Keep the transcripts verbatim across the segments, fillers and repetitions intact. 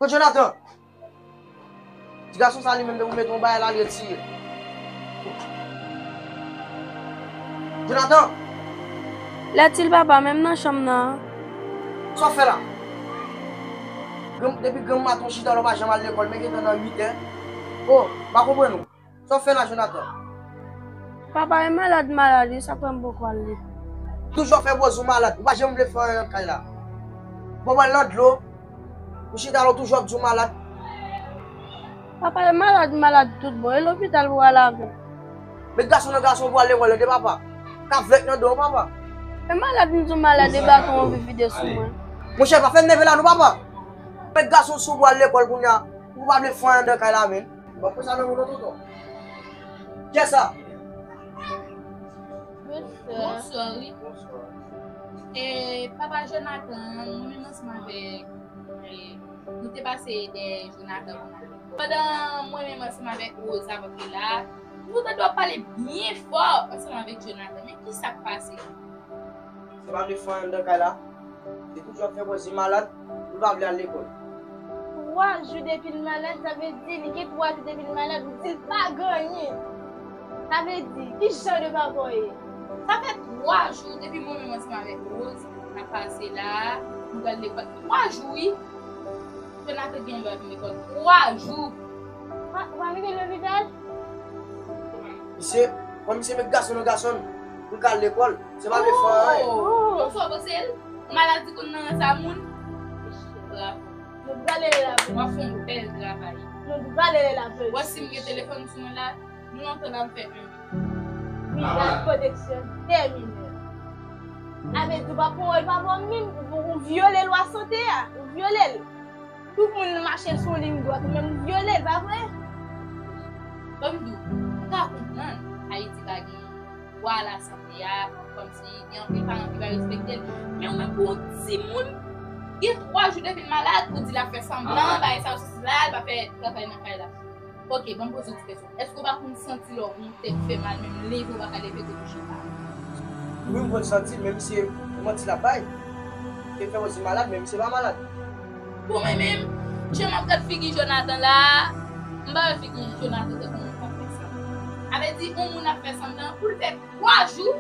Kot Jonathan? Ti gason sa li menm depi w mete yon bagay la, li retire. Jonathan! Lètil papa, menm nan chanm nan. Sa w fè la? Granm-, depi granm maten w chita la, w pa janm al lekòl, men gentan nan uit è. O, m pa konprann ou. Sa w fè la, Jonathan? Papa, e malad, malad, wi, sa fè m poko al lekòl. Toujou ap fè pòz ou malad, ou pa janm vle fè anyen nan kay la. Bon, pral nan dlo, ou chita la, ou toujou ap di w malad. Papa, e malad, malad tout bon, e lopital pou al avè m. Met gason nan gason pou al lekòl, tande papa. Ka vlèk nan do w, papa. E malad, m di w malad, e baton w vin vide sou mwen. Monchè, pa fè m nève la non, papa. Met gason sou pou al lekòl kounye a, ou pa vle fè anyen nan kay la, menm. Bon, pou sa nan moun nan tonton. Kiyès sa? Bonswa. Bonswa, wi. Bonswa. E, papa Jonathan, mwen menm ansanm avèk, e, nou te pase dèyè Jonathan. Pandan mwen menm ansanm avèk Rose ap antre la, nou tande w ap pale byen fò ansanm avèk Jonathan. Men ki sa k pase? Li pa vle fè anyen anndan kay la. Li toujou ap fè pòz li malad, li pa vle al lekòl. Twa jou depi l malad, sa vle di li gen twa jou depi l malad, ou di l pa gen anyen. Sa vle di, ki jan de papa w ye? Sa fè twa jou depi mwen menm ansanm avèk Rose, n ap pase la, nou pral lekòl. Twa jou, wi. Jonathan gen dwa vin lekòl twa jou. Ou pa, ou pa vin lopital? Misye, kòm misye met gason nan gason pou l ka al lekòl, se pa vle fè anyen. Oh! Bonswa, bonswa, se l. Maladi konn nan rans a moun. Bravo. Nou prale lapolis. W ap fè yon bèl travay. Nou prale lapolis. Wè si m gen telefòn sou mwen la, nou nan tan n ap fè yon. Brigad pwoteksyon dè minè. A vle di w pa pran wòl papa w menm, ou, ou vyole lwa sante a, ou vyole l. Tout moun mache sou liy dwat, ou menm ou vyole l, pa vre? Ban m di w, m ka konprann Ayiti pa gen dwa lasante a, kòmsi gen anpil paran ki pa respekte l. Men ou menm pou yon timoun, gen twa jou depi l malad, ou di l ap fè sanblan, bagay sa yo, sesi la, l pa fè travay nan kay la. Ok, ban m poze w ti kesyon. Èske w pa konn santi lè w wonte, ou fè mal, menm leve w pa ka leve kote w chita? Wi, m konn santi l, men misye manti l ap bay. Te fè w di malad, men misye pa malad. Bon, mwen menm, jan m ap gad figi Jonathan la, m pa wè figi Jonathan tankou moun k ap fè sanblan. Sa vle di, yon moun ap fè sanblan pou l fè twa jou,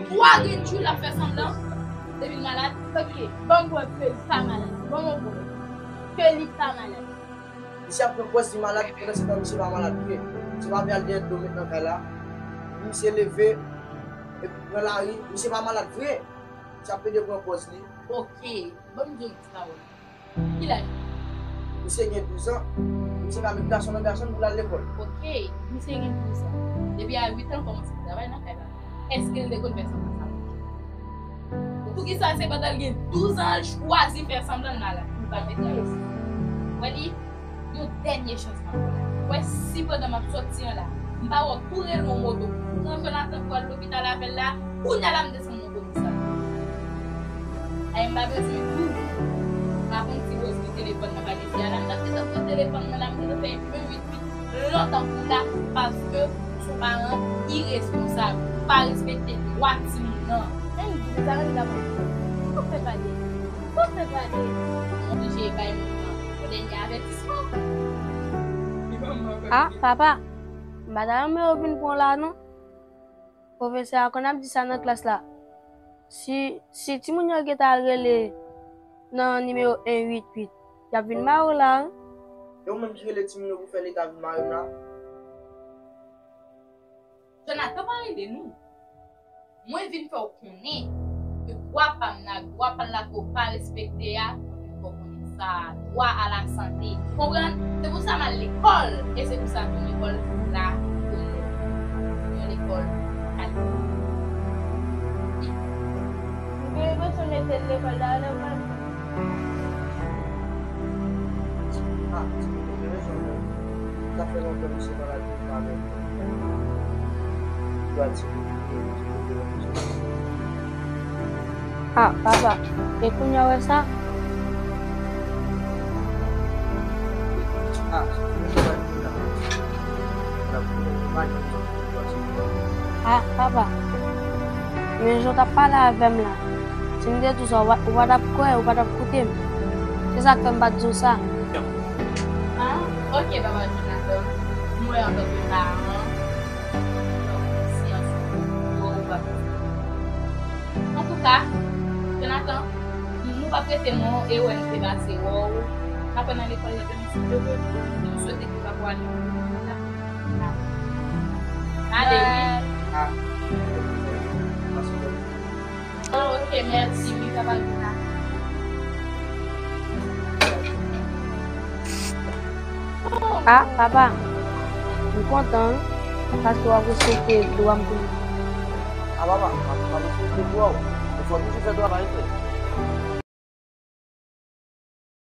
twa grenn jou l ap fè sanblan, depi l malad. Ok, ban m prèv ke li pa malad. Ban m yon prèv ke li pa malad. Misye ap pran pòz li malad, pandan se tan misye pa malad vre. Misye pa vle al dèyè dlo met nan kay la. Misye leve, epi pran lari, misye pa malad vre. Misye ap plede pran pòz li. Ok, ban m di w yon ti pawòl. Ki laj ou? Misye gen douz an. Misye ka met gason nan gason pou l al lekòl. Ok, misye gen douz an. Depi a uit an, l kòmanse travay nan kay la. Èske l te konn fè sanblan sa? Poukisa se pandan l gen douz an, l chwazi fè sanblan l malad? Li pa mete anyen. Wè li, yon dènye chans m ap ba w la. Wè si pandan m ap sòti an la, m pa wè w tou rele yon moto, pran Jonathan pou al lopital avè l la, kounye a la m desann nan komisarya. Ay, m pa bezwen di w. M pa konn si Rose gen telefòn nan valiz li a la, m t ap gentan pran telefòn mwen la, m gentan fè yon uit uit lontan pou la, paske ou se yon paran iresponsab, ou pa respekte dwa timoun nan. Ann di m sa, ann gade. Ou fè pale. Ou fè pale. M oblije bay moun nan yon dènye avètisman. A, papa, m pa ta renmen yo vin pran w la, non. Pwofesè a konn ap di sa nan klas la. Si, si timoun yo gentan al rele nan nimewo en uit uit, y ap vin mare w la, wi. E ou menm ki rele timoun yo pou fè leta vin mare m la? Jonathan pa rele nou. Mwen vin fè w konnen ke dwa pa m nan ak dwa pa l la ke w pa respekte a, mwen vin fè w konnen sa, dwa a la sante. Konprann? Se pou sa m al lekòl, e se pou sa tou lekòl la pou lè. Yon lekòl kalite. M gen enpresyon mete l lekòl la, lè m pa Ah, ti pitit, gen rezon, men sa fè lontan misye pa la di pa men. Dwa ti pitit, gen ti pitit, gen rezon. Ah, papa, e kounye a w wè sa? Ah, ti pitit, gen rezon, men sa fè lontan misye pa la di. Ah, papa, men jan w t ap pale avè m la, si m te di w sa, ou pa, ou pa t ap kwè, ou pa t ap koute m. Se sa k fè m pa t di w sa. Ok, papa Jonathan, mwen antanke paran, pran konsyans, wè w pa bezwen. Antouka, Jonathan, nou p ap rete non, e wè nou te pase wè w. N ap wè nan lekòl, lè demen, si Dye vle, nou swete ke w ap ale. Ale, wi. Ah. Ah, ok, mèsi, wi, papa Jonathan. Ah, papa, m kontan, paske w ap respekte dwa m pou. Ah, papa, m ap, m ap respekte dwa w. Men fò w toujou fè travay, frè.